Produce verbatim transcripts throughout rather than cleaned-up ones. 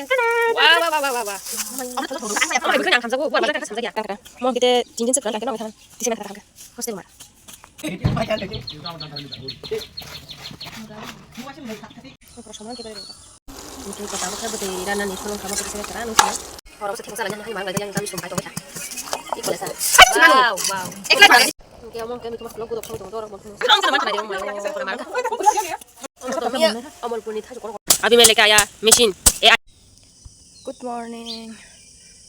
Wah, wah, wah, wah, wah, wah. Omo hai bwkhwrang ang hamjakgo, buar bazar kha hamjakya. Mo kete jing jing se kwrwng kha khe nang kha. Tisi man kha kha. Hostel mara. Oro soman khe bai rwkha. Omo khe kwtal khe bwtwi rana ni solong kha, omo khe bwswk kwran wngkha. Oro se thengsa laina hai mang laijak yang kami sum pai tong kha. Ikole sa. Wow, wow. Ekla bagi. Oke, omo khe mikuma vlog gudo khong tong dorok mon. Ang sama khlai de, omo, omo, omo, omo. Omo to miya, omo puni thaju kong. Abi mele kaya machine. Eh, Good morning.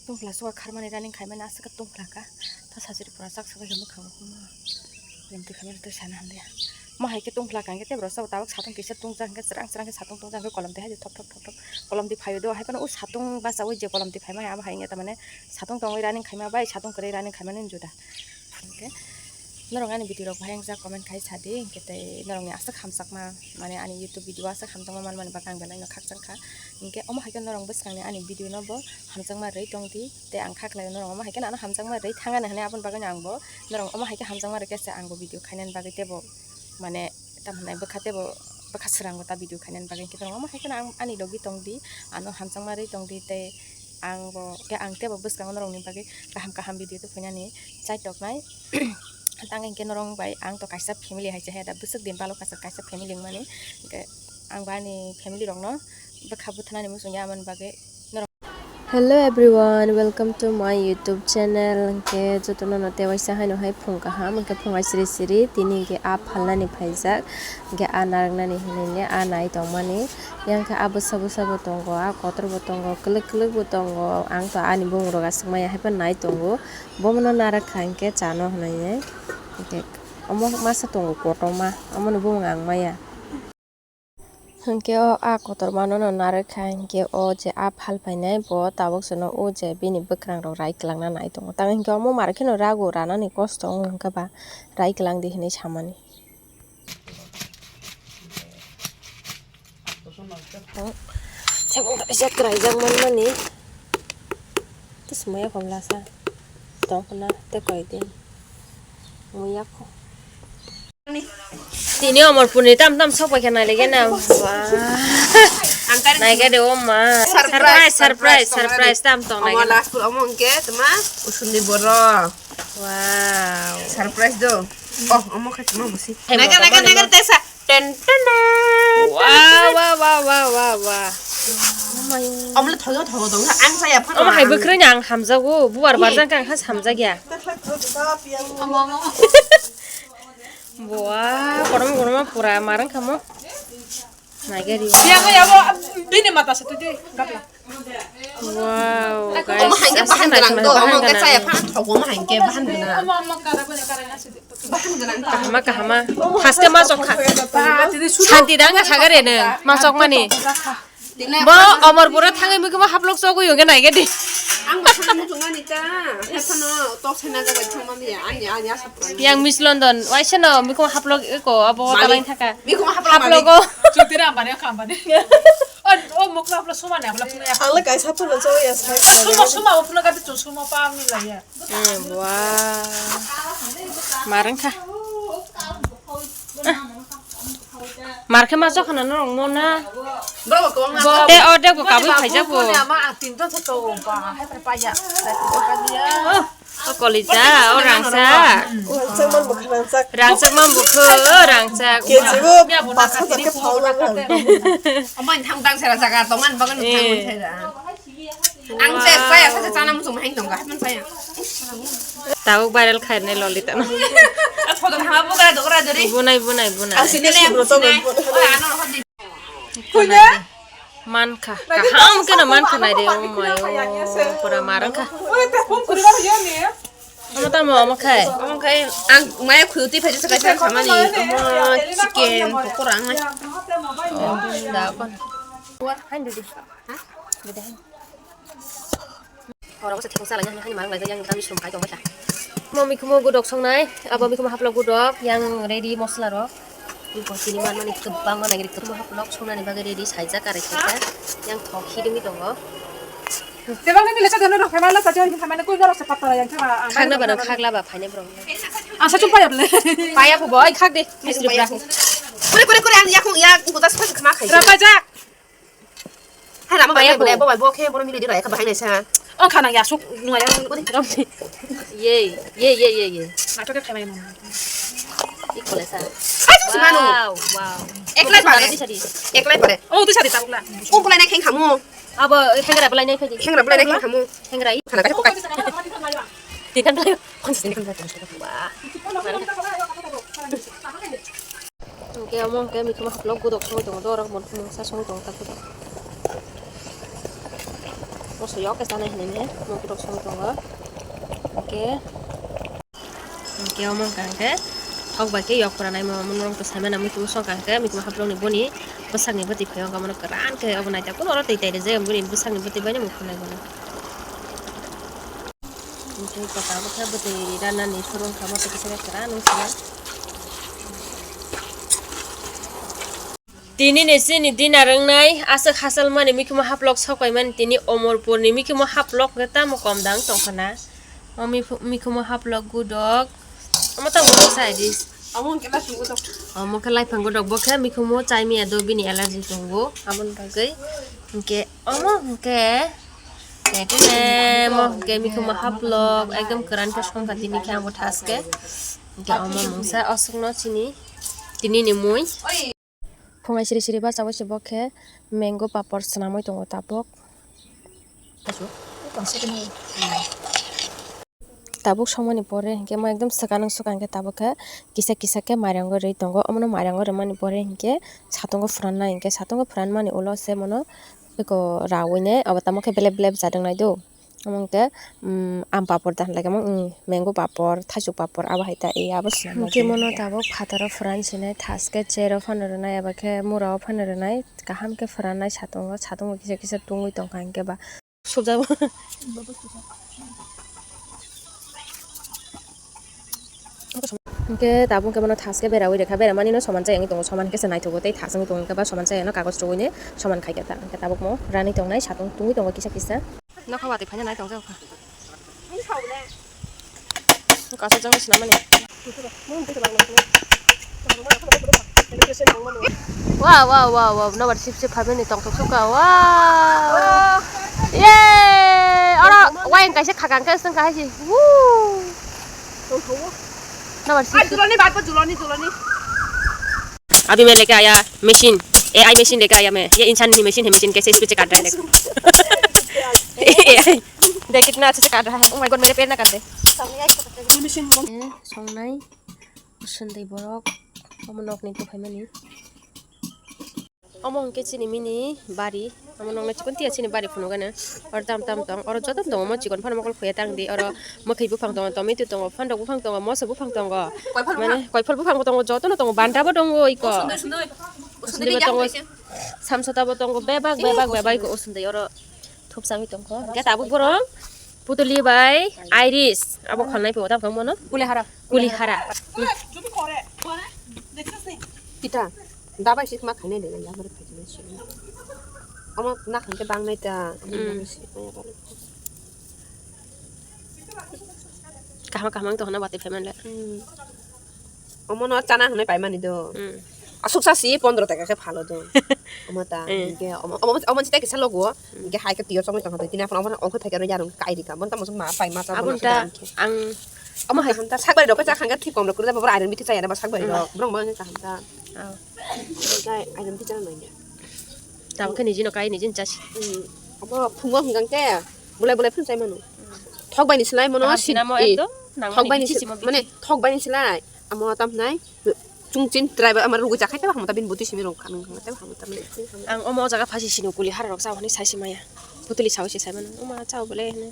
Tungphla suka kharmani running khaimani aswk tungphla ka. Ta sajiri pura sak sabai khe mwkhang rok ma. Lemtwi khaimani twi sana hamya. Ma hai khe tungphla ka hwnkhe tei borok sabo tabuk satung kisa tungsa hwnkhe chwrang chwrang khe satung tungsa hwnkhe kolom twi hai thop thop thop thop kolom twi phaio do. Hai phano o satung bachai je kolom twi phaimani abo hai wngya tamani satung tongwi running khaima bai satung kwrwi running khaimani juda. Hwnkhe norok ani video rok bahai wngjak comment khai sadi hwnkhe tei norokni aswk hamjakma. Mane ani YouTube video o aswk hamjakma manmani bagwi ang belai no khakchang kha. Hinkhe omo hai khe norok bwskangni ani video no bo hamjakma rwui tong di, tei ang kha khlaio norok omo hai khe ano hamjakma rwui thang ani hinui aboni bagwi no ang bo norok omo hai khe hamjakma rwui khe se ang bo video khainani bagwi tei bo mane tamo hwnai bwkha tei bo bwkha swrango ta video khainani bagwi, hinkhe norok omo hai kheno ang ani logi tong di, ano hamjakma rwui tong di tei ang bo khe ang tei bo bwskango norokni bagwi kaham kaham video tubunani chai toknai. Tang hinkhe norok bai ang to kaisa family hai se he da bwswk din balo kaisa kaisa family wngmani. Hinkhe ang bo ani family rokno bwkha bwthanani muchung ya amoni bagwi norok. Hello everyone, welcome to my YouTube channel. Hinkhe jotono no tei waisa haino hai phung kaham, hinkhe phung hai siri siri tini hinkhe a phalnani phaijak, hinkhe a narwknani hinwi a nai tongmani. Yang khe a bwsa bwsa bo tongo, a kotor bo tongo, kwlwk kwlwk bo tongo. Ang to ani bumung rok aswk maya hai phano nai tongo. Bomono narwk kha hinkhe chano hwnwi. Hinkhe omo masa tongo kotorma, omoni bumung ang maya. Hinkhe o a kotormano no narwk kha hinkhe o je a phal phainai bo tabuk sano o je bini bwkrang rok rai kwlangna nai tongo. Tamo hinkhe omo mar kheno rago ranani kosto wng kha ba rai kwlang di hinwi samani. Tei bo kaisa kwraijak manmani. Tei swmaiya khobla sa. Tong khna tei koi din. Muya kho. Tini Omorpurni tam tam sok pai khe nai lege na. Wah. Nai khe de o ma. Surprise, surprise, surprise, surprise, tam tong nai khe na. Last pur omo hwnkhe tma usumni borok. Wow. Surprise do. Oh, omo khe tma busi. Hey, naga, naga, naga, tesa. Ten, ten, ten. Wow, wow, wow, wow, wow, wow. Omo le thogo, thogo, thogo. Ang saya phano. Omo hai bwkrwi ni ang hamjago. Bubar barjang khe ang has hamjak ya. Omo, omo. Buah, korom, korom pura marang kamo. Naigari. Yabo, yabo, bini mata satu di, gapla. Wow, guys, omo hangke bahan gwnang do, omo hangke chaya phan thogo, omo hangke bahan gwnang. Omo, omo, kara bole, kara nasi di. Bahan gwnang. Kahama, kahama. Haste ma chokha. Santi dang sagare ne, ma chokmani. Bo Omorpura thangwi mui khe ma haplok chogwi hwnkhe naigadi. Ang bo thangwi muchungmani ta. Haphano tok saina jaga thangmani ya. Ani, ani asa pura. Yang Miss London, waisa no mui khe ma haplok eko abo. Malik. Talai thaka. Mui khe ma haplok. Haplogo. Malik. Chutira ambani, kambani. O, o mukla haplok sumani haplok sumani. Ang le kaisa phano chogwi ya sai. Sumo, sumo, haplok gati chu sumo pa mi la ya. Eh, wah. Marang kha. Mar khe ma chokha na norok mo na. Borok bo kwbangma. Te ordek bo kabui phaijak bo. Ama ang tinta tho to ba, hai pa ya. Oh, o kolija, o rangchak. Rangchak man bwkha, rangchak. Rangchak man bwkha, o rangchak. Kejibo pas hajar khe phal lang. Omo thang tang sera jaga tongan bagan thang thai da. Ang se saya saya chana muchung hai tong ga, hai saya. Tabuk viral khairnai Lolita no. Photo hama bugra dogra dori. Bunai, bunai, bunai. Ang sini sini sini. Oi, ano rohot di. Kunya? Mankha. Kaham khe no mankha nai de, oh my, oh, pura marang kha. Oi, ta phone kuri ba yo ni. Omo tamo, omo khai. Omo khai, ang maya khuyuti phaji sakai sa samani. Omo chicken pokora ang nai. Oh, da kon. Wa, han didi. Ha? Didi han. Oro se thengsa laina hani marang laijak yang kami sum kai tong kha. Mo mikhumo gudok songnai, abo mikhumo haplok gudok, yang ready mosla rok. Bo chini man mani kwbangma nai rik kwbangma haplok songnani bagwi ready saijak, karai khaijak. Yang thok hidungwi tongo. Tebang nini lecha dano rok, hemala sa joi, hemala koi norok se patara yang thema. Khagna bano khagla ba phaina borok. Asa chum payap le. Payap bo, oi khag de. Misri bra. Kore, kore, kore, ang yakung, ya, kuda sa khama khai. Rapa jak. Hai lama bai Bai bo. Bo bai bo khe bono mili di rai kha bahai naisa. O khana ya suk nuwa ya. Odi. Ye ye ye ye ye. Naithok khe khaimai mano. Ikole sa. Hai suk simano. Wow wow. Eklai pare. Eklai pare. O tu sadi tabukla. Ko kulai na kheng khamu. Abo hengra belai nai khaji. Hengra belai nai kheng khamu. Hengra i. Khana ka ko ka. Tikan belai. Konsen kan belai. Wah. Hingke omo hingke mikhumo haplok godok songwi tongo, dorok mungsa songwi tongo ta godok. Moso yok khe chanai hinwi ne mung godok songwi tongo. Hingke, hingke omo wngkha hingke thok bai khe yok pora naimo, omo norok to saimano mikhumo songkha hingke mikhumo haplokni boni bwsakni bwtwi phai wngkha, omono kwran khe obo naithok khe oro twi tai rijak boni bwsakni bwtwi bai no mung phunai bono. Hingke tabuk khe bwtwi ranani phuru wngkha, moso kisa khe kwran wng sinai. Tini ni chini dinner wngnai aswk hachal mani mikhumo haplok sok paimani tini Omorpur ni mikhumo haplok khe tamo kom dang tongkha na. O mikhu-, mikhumo haplok gudok. Omo tamo kok sai di. Omo hwnkhe laiphango dok. Omo khe laiphango dok, bo khe mikhumo chai miya do bini allergy tongo. Aboni bagwi hwnkhe omo hwnkhe Tete mo hwnkhe mikhumo haplok ekdom kwran khe songkha tini khe ang bo thaske. Hwnkhe omo mungsa aswkno chini tini ni mui. Phungai siri siri bachawi se bo khe mango papor swnamwi tongo tabuk. Tabuk songmani pore hwnkhe mo ekdom swkang swkang khe tabuk khe kisa kisa khe mairango rwi tongo. Omono mairango rwmani pore hwnkhe satungo phwrannai, hwnkhe satungo phwranmani ulo se mono eko rawine abo tamo khe belep belep jadongnai do. Omo hwnkhe, um, ampapor da hwnlai khe omo, um, mango papor, thaichuk papor abo hai ta, abo swnam. Hwnkhe mono tabuk phataro phwran sinai, thaske chair o phano rwnai, abo khe mura o phano rwnai, kaham khe phwrannai satungo, satungo kisa kisa tungwi tongkha hwnkhe ba. Subjabo. Hwnkhe tabuk khe bono thaske berawi rekha, beramani no soman chayangwi tongo, soman khe se naithogo tei thas wngwi tongo, hwnkhe ba soman chayano kagoj rwui ni soman khai khe ta, hwnkhe tabuk mo ranwi tongnai satung tungwi tongo kisa kisa. Nokha watwi phaina nai tongjak kha. Kaisa jang sinamani. Wow, wow, wow, wow. Nobar sip sip phaimani tongthok sukha. Wow. Ye! Oro wine kaisa khakang khe sengkha hai si. Woo. Nobar sip sip. Julani bat julani julani. अभी मैं लेके आया machine, AI machine लेके आया मैं। ये इंसान नहीं मशीन है, मशीन कैसे इस पे से काट रहा है, देखो। एआई। देख कितना अच्छे से काट रहा है। Oh my God, मेरे पैर ना काट दे। Songnai, usundui borok, omo nokni tuphaimani. Omo hwnkhe chini mini bari, omo noknai chikon tiya chini bari phunukgana. Oro tam tam tong, oro joto tongo, omo chikon phano mokol khuya tang di, oro mwkhwi buphang tongo, tomato tongo, phandok buphang tongo, moso buphang tongo, mane koiphol buphang bo tongo, jotono tongo, banta bo tongo iko. Usundui bo tongo, samsota bo tongo, bebak bebak bebak iko usundui oro thupsangwi tongkho. Hwnkhe tabuk borok putuli bai iris abo khalnai phaio, tamo khe mono kulihara. Kulihara. Pita. Dabai sik ma khainai de ya mare khainai sik. Omo na khan ke bang nai ta. Mm. Kahma kahma to hana bati phaimani le. Mm. Omo no chana hwnwi paimani do. Mm. Asuk sa si pondro taka khe phalo do. Omo ta. Mm. Hwnkhe omo omo omo chita kisa logo. Hwnkhe hai khe tiyo chongwi tongkha tini aphano omo ongkhoi phaikhe rw yarung kai rikha. Mon tamo ma pai ma cha. Aboni ta ang. Omo hai hanta sakbai rok cha khangkhe thik kom rok kurda bor iron bithi chaya na ba sakbai rok. Borok ma kaham ta. Aw. Kai item tichar nangya. Tamo khe nijino kai nijin chasi. Hmm. Abo phungo hwnkha khe bulai bulai phun chai mano. Thok bai ni slai mano. Ah, si sinamo eh, ekdom nangmani thok bai ni bithi si- simo mane bithi. Thok bai ni slai amo tam nai. Chung chin driver amar rugu jakhai tebo hamta bin buti simi rong khanung khanung tebo hamta. Ang omo jaga phasi sini kuli har rok sa hwnwi sai si maya. Putuli sawi si sai mano. Oma chao bole hwnwi.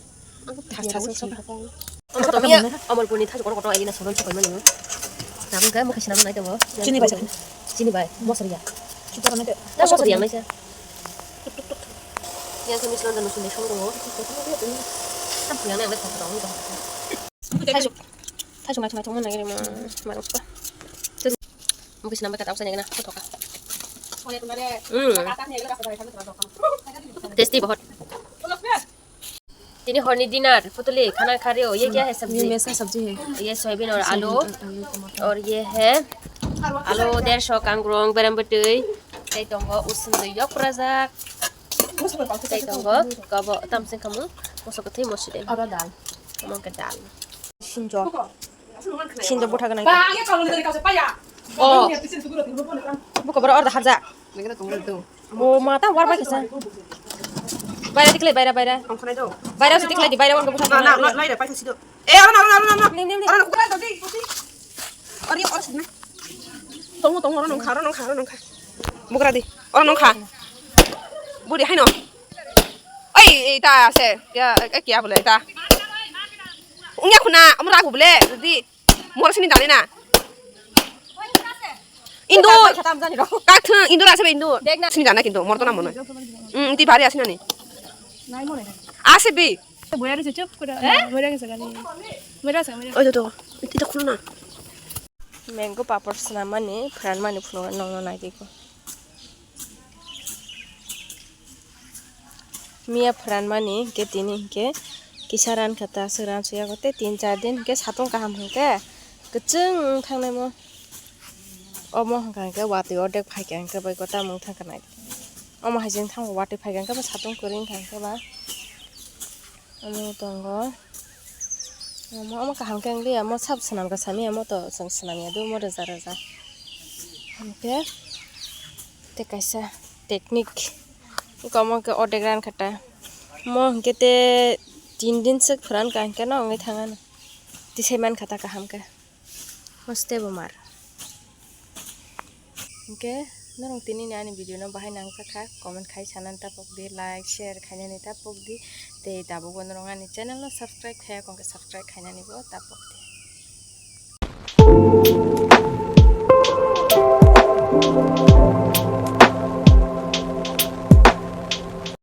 Thas thas wng sokha. Omo to miya Omorpurni thaichuk kotor kotor aini na soron sokai mani. Tabuk khe mokhe sinamna nai tongo. Chini bai sakni. Chini bai, mosori ya. Chita rw nai de. Ta mosori yang naisa. Yang khe mislon dan musun dai song tongo. Tam yang nang dai kotor tongo. Thaichuk, thaichuk nai thok nai thok nai ma, ma rok pa. Mokhe sinambai kha tabuk sa nai na kotor ka. Hmm. Tasty bahut. Tini horni dinner, putuli, khana kha rahe ho, ye kya hai sabji? ये मेसा सब्जी है। ये सोयाबीन और आलू, आलू, टमाटर। और ये है आलू डेढ़ सौ, kangrong, berem bwtwi, tei tongo usundui yok rajak. Tei tongo, kabo tamsing kamo, moso kwthwi mosi de. Oro dal. Omo khe dal. Sinjo. Sinjo butha gwnang. Ba, ang ya kalon dari kau sepaya. Oh. Buka boro orda harja. Nang kena tunggu tu. Bo mata war bai kesa. Baira tiklai, baira, baira. Ang kena tu. Baira si tiklai di, baira wan ko butha. Na, na, na, na, pai kasi do. Eh, oro na, oro na, oro na, oro na. Lim, lim, lim. Oro na, oro na, oro na. Tongo, tongo, oro nongkha, oro nongkha, oro nongkha. Bugra di, oro nongkha. Budi haino. Oi, eta ase. Ya, eh, kya bole eta. Ungya khuna, amra ko bole. Di, mor sini dale na. Indo. Khatam jani ro. Kak thung, indo ase be indo. Dek na. Sini dana kintu, mor to na mono. Hmm, ti bari ase nani. Nai mone. Ase be. Boyar se chup kura. Eh? Boyar se gani. Boyar se, boyar. Oi to to. Iti to khulna. Mango papor snamani, phranmani phunukgo nongno naitiko. Miya phranmani hinkhe tini hinkhe kisa rankha ta, swk ransuya tei tin char din hinkhe satung kaham hinkhe kwchwng wng thangnaimo. Omo hwnkha hinkhe watwi ordek phaikha hinkhe bai gota wng thangkha nai. Omo hai se wng thangkha watwi phaikha hinkhe bo satung kwrwi wngkha hinkhe ba. Omo tongo. Omo, omo kaham khe wng liya, omo sab swnam kha sami, omo to chwng swnam ya do, omo rwja rwja. Hinkhe tei kaisa technique. Omo khe ordek ran kha ta. Omo hinkhe tei tin din swk phuran kha hinkhe no wngwi thang ano. Tisai man kha ta kaham khe. Hoste bo mar. Hinkhe norok tini ni ani video no bahai nangjakha, comment khai sanani tapok di, like, share khainani tapok di, tei tabukbo norok ani channel no subscribe khaiya kongkhe subscribe khainani bo tapok di.